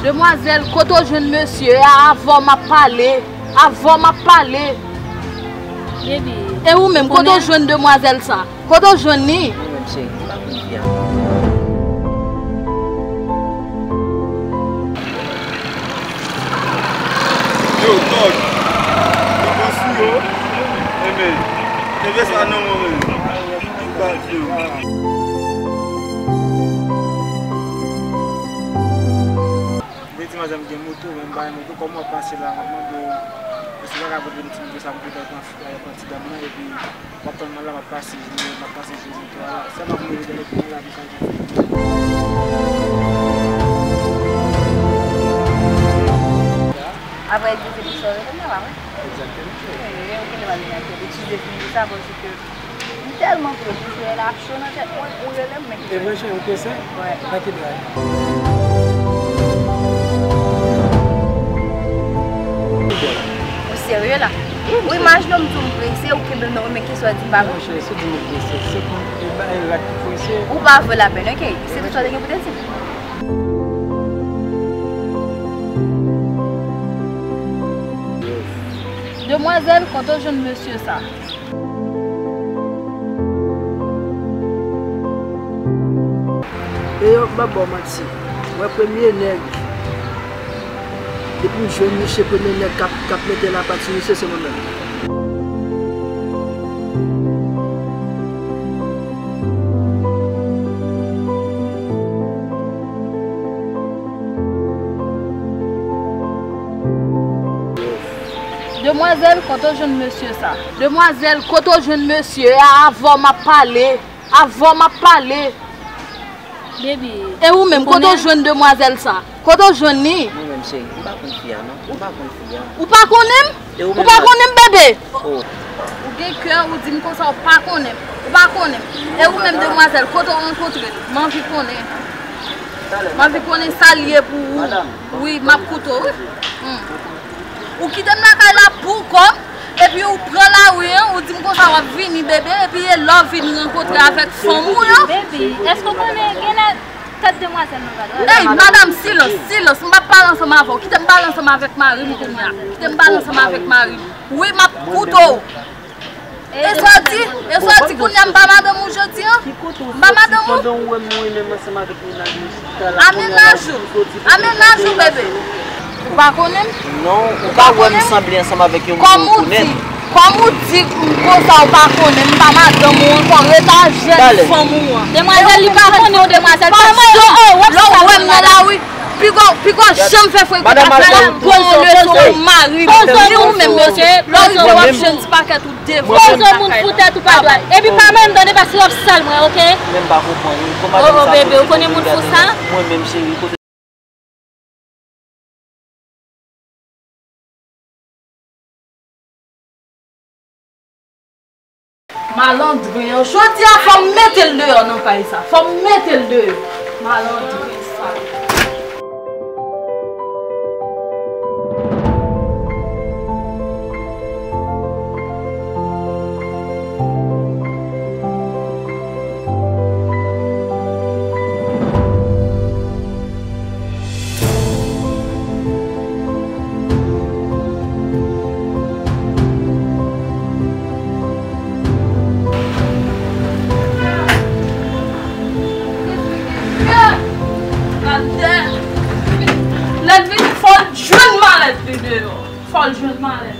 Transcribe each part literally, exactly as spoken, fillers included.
Demwazèl, kote w jwenn mesye a? Avè w m ap pale. Avè w m ap pale. Baby, e ou menm, kote w jwenn demwazèl sa? Kote w jwenn li? Mwen menm, cheri, m pa konn fi a. Yo, Tòg, nou pran sou yo. Enben, kenbe sa nan mwen, men. Yo. Mwen di madanm gen moto, men m pa gen moto. Kòman w ap pase la? M ap mande w, èske w pa ka pote m ti moto sa pou m te pran, pran ti dam nan, epi w ap tann mwen la, m ap pase, m ap pase sou moto a la. Sa m ap mele dèyè pou mwen la, pou sa gen. Apre egzèsis, ou sove konnya la, wi. Egzakteman. Wi, wi, ou genlè pa vin ak betize fini sa, paske m tèlman vle pou sere la cho nan tèt mwen, ou rele m, men ki fè. E vre, cheri, ou prese? Wè. Nan ki dra? Ou serye la? Wi, imajine w m di w m prese, ou kenbe m nan men, kisa w di m pa vre? Non, cheri, si w di m ou prese, se pou e ba e rat ki prese. Ou pa vo lapèn, oke? Se tout sa w te gen pou te di m. Demwazèl, kote w jwenn mesye sa? E yo, m pa ba w manti. Mwen premye nèg. Depi m jwenn misye, premye nèg k ap, k ap mete lapat sou misye, se mwen menm. Demwazèl, kote w jwenn mesye sa? Demwazèl, kote w jwenn mesye a? Avè w m ap pale. Avè w m ap pale. Baby, e ou menm, kote w jwenn demwazèl sa? Kote w jwenn li? Mwen menm, cheri, m pa konn fi a, non. M pa konn fi a. Ou pa konnen m? E ou menm, ou pa konnen m, bebe? Oh. Ou gen kè, ou di m konsa, ou pa konnen m. Ou pa konnen m. E ou menm, demwazèl, kote w rankontre l? M anvi konnen. M anvi konnen sa l ye pou ou. Wi, m ap koute w, wi. Hmm. Ou kite m lakay la pou kò m, epi ou pran lari an, ou di m konsa w ap vini, bebe, epi e lè w vin rankontre avèk fanm ou yo. Baby, èske w konnen genlè tèt demwazèl nan gade? Ey, madanm, silans, silans, m p ap pale ansanm avè w. Kite m pale ansanm avèk mari m kounye a. Kite m pale ansanm avèk mari m. Wi, m ap koute w. E sa w di? E sa w di kounye a m pa madanm ou jodi a? M pa madanm ou? A mennaj ou. A mennaj ou, bebe. Ou pa konnen m? Non, ou pa wè m sanble ansanm avèk yon moun ou konnen. Kòm ou di, kòm ou di konsa ou pa konnen m, m pa madanm ou ankò, ret a jèn fanm ou an. Demwazèl, li pa konnen w, demwazèl. Lè w wè m nan lari, piga, piga w janm fè frekant ak madanm ou, lè w mari m. Ni ou menm, mesye, lè w rive w ap jwenn ti pakèt ou devan. Poze w moun fout tèt ou pa dwat. Epi pa menm tande paske w ap sal mwen, oke? Menm pa konprann. Oh, oh, bebe, ou konnen moun fou sa? Mwen menm, cheri, kote Malandren an, jodi a fò m mete l deyò nan kay sa. Fò m mete l deyò. Malandren sa. Lè l vini, fò l jwenn malèt li deyò. Fò l jwenn malèt.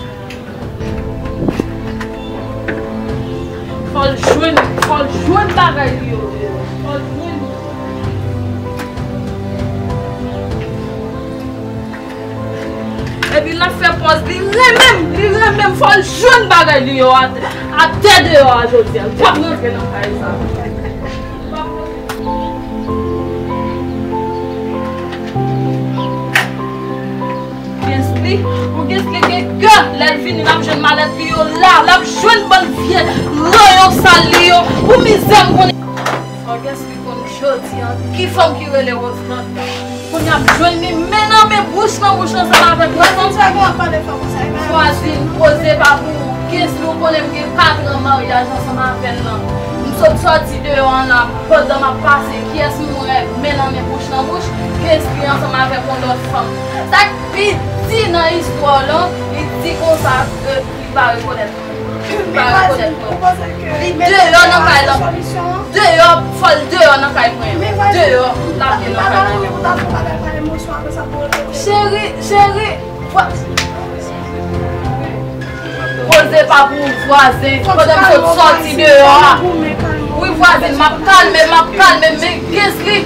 Fò l jwenn, fò l jwenn bagay li yo deyò. Fò l jwenn. Epi l ap fè pòz li renmen m, li renmen m, fò l jwenn bagay li yo atè, atè deyò a jodi a. L p ap rantre nan kay sa. Gensly, ou Gensly gen kè, lè l vini, l ap jwenn malèt li yo la, l ap jwenn bann vye ranyon sal li yo, pou mizè m konnen. Fò Gensly konn jodi a, ki fanm ki rele Roseland. Kounye a m jwenn li men nan men, bouch nan bouch ansanm avèk Roseland. Vwazin, poze pa pou ou. Kensly, ou konnen m gen katran maryaj ansanm avè l lan. M sot sòti deyò an la, pandan m ap pase, kiyès m wè men nan men, bouch nan bouch? Kensly ansanm avèk yon lòt fanm. Sa k pi di nan istwa w lan, li di konsa ke li pa rekonèt mwen. Li pa rekonèt mwen. Li deyò nan kay lan. Deyò, fò l deyò nan kay mwen. Deyò, l ap vin nan kay mwen. Cheri, cheri, koze pa pou vwazen. Pandan m sot sòti deyò a. Wi, vwazen, m ap kalme, m ap kalme, men Kensly.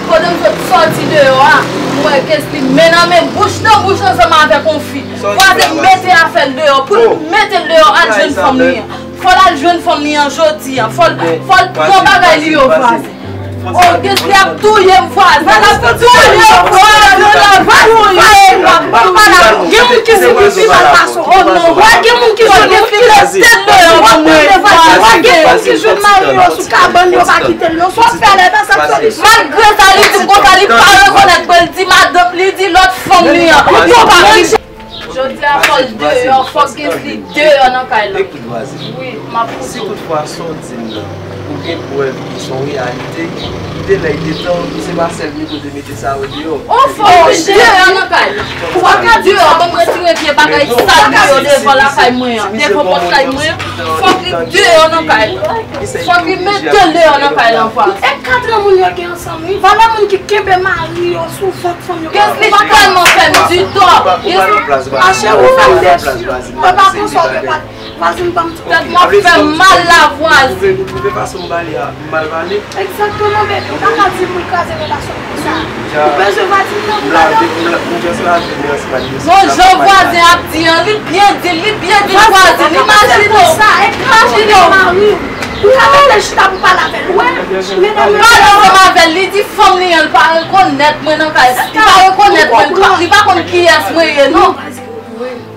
Pandan m sot sòti deyò a, m wè Kensly men nan men, bouch nan bouch ansanm avèk yon fi. Vwazen mete afè l deyò, pou l mete l deyò, al jwenn fanm li an. Fò l al jwenn fanm li an jodi a. Fò l, fò l pran bagay li yo, vwazen. Oh, Kensly ap touye m, vwazen. L ap touye m, vwazen. L ap touye m, l ap touye m. Gen moun ki sipoze mal pase w. Oh non, wè gen moun ki jwenn, gen moun ki jwenn tèt deyò pou mwen, vwazen. Wè gen moun ki jwenn mari yo sou kabann, yo pa kite l non. Sa w fè la, e pa sa k solisyon. Malgre sa, li di m konsa, li pa rekonèt mwen. Li di madanm, li di lòt fanm li an. Yo pa menm Jodi a, fò l deyò, fò Kensly deyò nan kay lan. Ekout, vwazen. Wi, m ap koute w. Si toutfwa sa w di m nan, ou gen prèv ke se yon reyalite, kite lè l te tan, se pa sèl migo de mete sa yo deyò. Oh, fò l deyò nan kay lan. Fò l deyò, ban m retire vye bagay sal yo devan lakay mwen an, devan pòtay mwen an. Fò l deyò nan kay lan. Fò l mete l deyò nan kay lan, vwazen. E katran moun yo gen ansanm, wi. Valè moun ki kenbe mari yo sou vant fanm yo. Kensly tèlman fè m di tò. Kensly, mache ou fè m dechire. Mwen pa konn sa w te pale. Vwazen ban m ti. Tèt mwen fè m mal la, vwazen. Ou vle fason m pale a, m mal pale? Egzakteman, baby. Ou pa ka di pou l kraze relasyon m konsa. Ou bezwen vwazen nan pou gade. Non, jan vwazen ap di an, li byen di l, li byen di l, vwazen. Imajine w. Imajine w. Ou ka mete l chita pou pale avè l, wè. Pale ansanm avè l, li di fanm li an, li pa rekonèt mwen nan kay. Li pa rekonèt mwen, li pa, li pa konn kiyès mwen ye, non.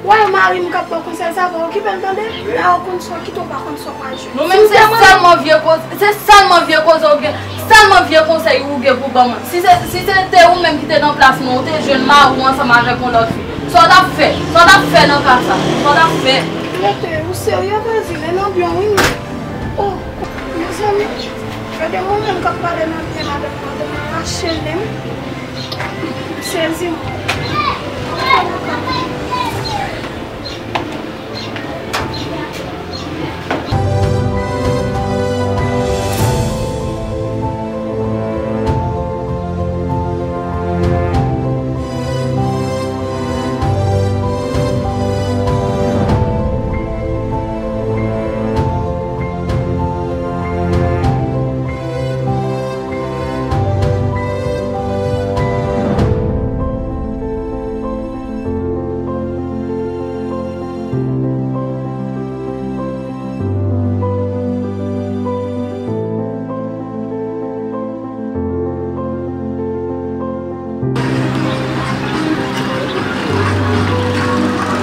Wè, mari m k ap pran konsèy sa, pa okipe l, tande. Dayè, ou konn sa w kite, ou pa konn sa w pral jwenn. Nou menm, se sèlman vye koze, se sèlman vye koze ou gen, sèlman vye konsèy ou gen pou ban mwen. Si se, si se te ou menm ki te nan plas mwen, ou te jwenn mari w ansanm avèk yon lòt fi. Sa w t ap fè? Sa w t ap fè nan ka sa? Sa w t ap fè? Rete, ou serye, vwazen? Men nan byon, wi, men. Oh, mezanmi, gade mwen menm k ap pale nan byen madanm, madanm nan rache nen m. M sezi, mwen.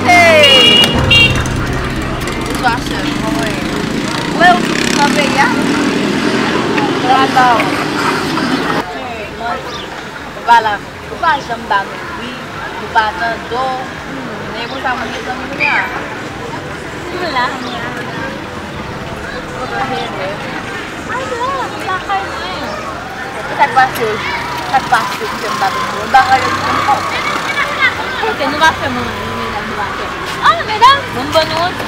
Hey! Bonswa, chèf. Kòman w ye? Ou wè ou sou nan peyi a? Travay. Ou pa la. Ou pa janm ba nou bri, nou pa tande w. Hmm, men konsa moun gen zanmi kounye a. M la, m la. Ou pa jere. Ay, la, m lakay mwen. Sa k pase? Sa k pase ki fè m pa tande w? Bagay yo di m fò. Ok, nou pa fè mwen anyen, medam, nou pa fè. Ah, medam, bon, m ban nou yon ti.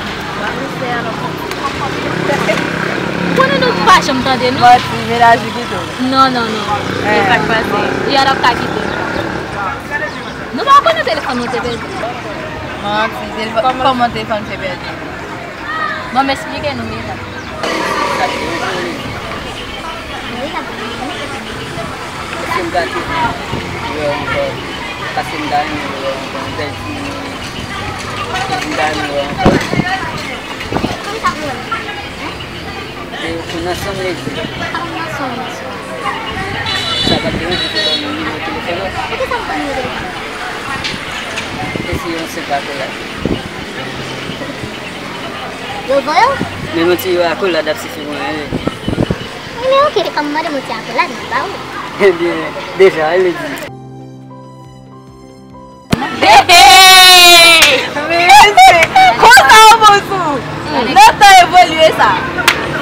Ou konnen nou pa janm tande, non? Manti, mennaj ou kite w. Non, non, non. Eh. E sa k pase? Li a t ap ka kite. Nou pa konnen telefòn nou te pèdi. Manti, telefòn, kòman telefòn fè pèdi? Bon, m esplike nou, medam. Pase m gate, wè ankò. Pase m gate, wè ankò. Bèl ti, m gate, wè ankò. Pou n ansanm, lè di. Sa pa t deranje pou ban nou nimewo telefòn ou? Poukisa m pa nimewo telefòn? E si yon senp akolad? Yo voye w? Men yon ti akolad ap sifi pou mwen, wi. Wi, men oke, se kòm mande m yon ti akolad, m ba ou. Ebyen, deja, lè di. Hey! Konsa w bon sou? Sa.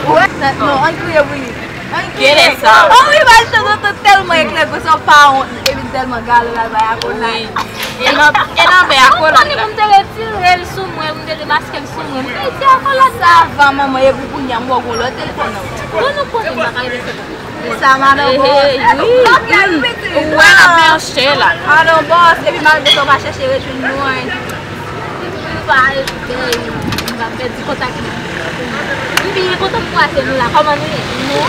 Ou wè? Non, ann kriye pou li. Ann kriye. Genlè sa. Oh wi, bay chan, tonton tèlman eklere, se yon pa wont, epi tèlman gale l al bay akonay. Wi. E nan, e nan men akolad la. Ou konnen pou m te retire l sou mwen, pou m te demaske l sou mwen. M te retire akolad la. Sa va, manman, e pou kounye a, m ba w yon lòt telefòn nan. Bon, nou konnen m pa ka rete sèl. Sa madan bòs. Wi, wi. Ou wè l ap mache la. Madan bòs, epi malgre sa, w pa chèche rejwenn nou, en. Li pa, eh, li pa pèdi kontak li. M byen kontan m kwaze nou la. Kòman nou ye? Nou?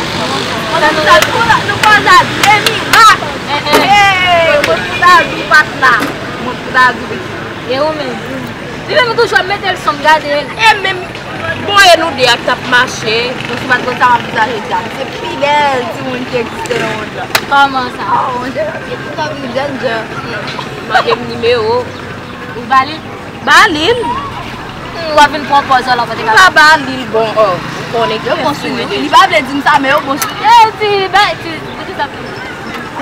Mwen kontan tou la, nou kwaze a de mirak. Eh, eh. Hey, mwen kontan di w pa t la. Mwen kontan di w pitit. E ou menm? Li menm toujou ap mete l sou m, gade l. E menm, bon, e nou de a k t ap mache. Bon, si w pa t konn sa m ap di w jodi a, se pi bèl timoun ki egziste nan mond lan. Kòman sa? Oh, mon Dieu, li t ap vin jèn jan. Mande m nimewo. Ou ba li? Ba li l. Hmm, w ap vin pran pòz la, w pa te ka. M pa ba li l, bon, oh, ou konnen ki. Yo bon sou li, wi. Li pa vle di m sa, men yo bon sou li. Eh, ti, bay, ti, ti, ti, sa.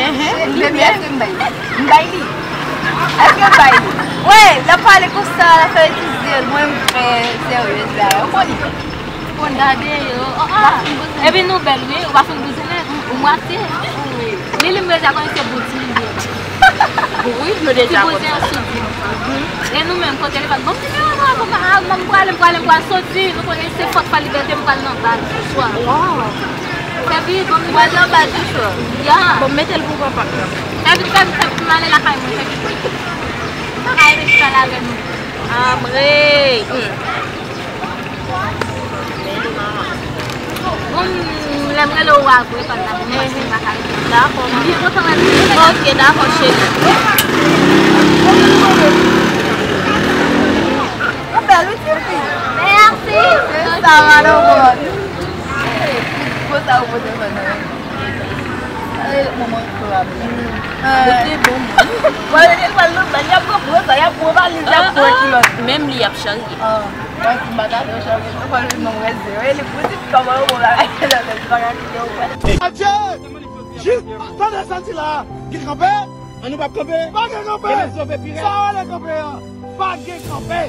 Ehe, li byen. Èske m bay li? M bay li. Èske m bay li? Wi, l ap pale konsa, l ap fè ti zye l. Mwen, m trè seryez la. Ou konnen. Konn gade yo. Oh, ah. Epi nou bèl, wi. Ou pa fin bouzinen. Ou mwatye. Li, li, m deja konnen se bouti li ye. Wi, nou deja konnen. Ti bouti an soudi. E nou menm, kote li pa. Bon, ti menm, bon, ah, m prale, m prale, m pral soti. Nou konnen se fòt fè libète, m pral nan bal sou swa. Wow. Fè vit, bon, m pral nan bal sou swa. Ya. Bon, mete l pou papa. Fè vit, fè vit, fè vit, m ale lakay mwen, fè vit. Sa ka rete chita la avè nou. Amre. Hmm. Bon, lè m rele w a vre, pa nan mwen, paske m pa ka rete. Dakò, manman. M byen kontan wè nou. Ok, dakò, cheri. Ou bèl, wi, tifi. Mèsi. Se sa, madan bòs. Gwo sa ou pote fè nan men. Ay, manman krab. Ou te bon, man. Wè, lè l pral nan bal, y ap pran gwo sa, y ap pran valiz, y ap pran kilòt. Menm li y ap charye. Ah, wè, ti batay yo charye. Ou pral vin nan wè zero. E li pou di kòman yo bon bagay, lè li pa ka kite ou wè. Adje! Jis tande sa di la. Ki kanpe? An nou p ap kanpe? Pa gen kanpe! Gen lòt kanpe pi rèd. Sa w ale kanpe an? Pa gen kanpe!